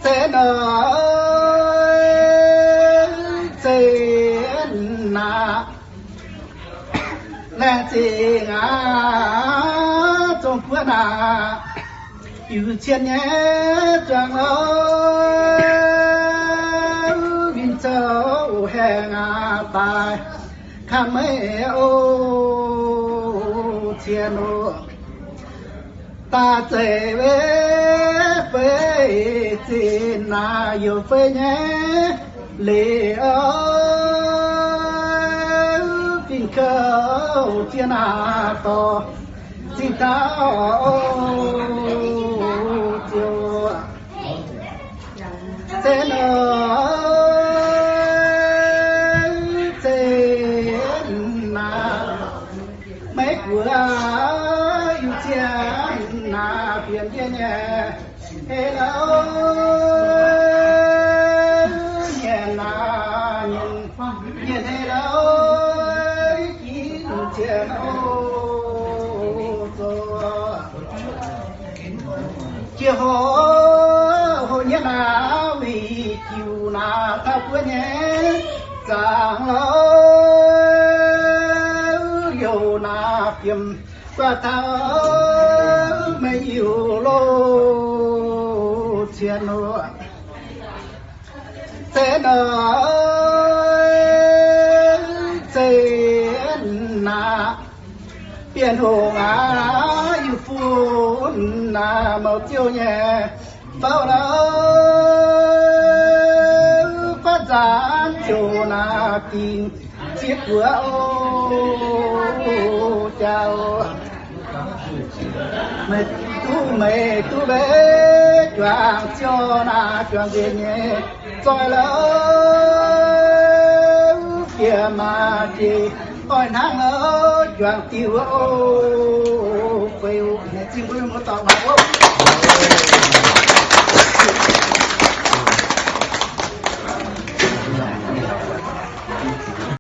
Zeiz nor, zeiz naaic, laengz zingh aqv, zong buonv naaic, yiu cien nyei zuangx lorh, win zouv haengh aqv daaih, kangv meih oc, cien oc. Daaih zeiz weic fei zinh naaic youc fei nyei leiz oc, fingx kouv ziex naaic dorh zinh taux oc, ziouc zeiz nor, zeiz naaic, maiv guoqv yiu cien naaic, fienx yie nyei hei lauh, nyanc naaic, nyanc, nyanc hei lauh, ginv cien oc, zoux jiex hoc, hoc nyei naaic, weic jiuc naaic taux buonv nyei zaangc lorh, youc naaic fiem guaax taux meih yiuc loz cien oc. Zeiz nor, zeiz naaic, Bienh Hungh aac, yiu fun naaic mouc ziouv nyei fauv lauh, fatv nzaanx ziouc naaic dingc ziex buoz oc, jauv. Meih duqv, meih duqv mbuo juangc ziouc naaic juangc nzengc nyei zoih lauh, bieqc maah jiex oix hnangv lauh juangc diuh oc, feix oc. Zingh mbuo mienh muoz-doic waac oc.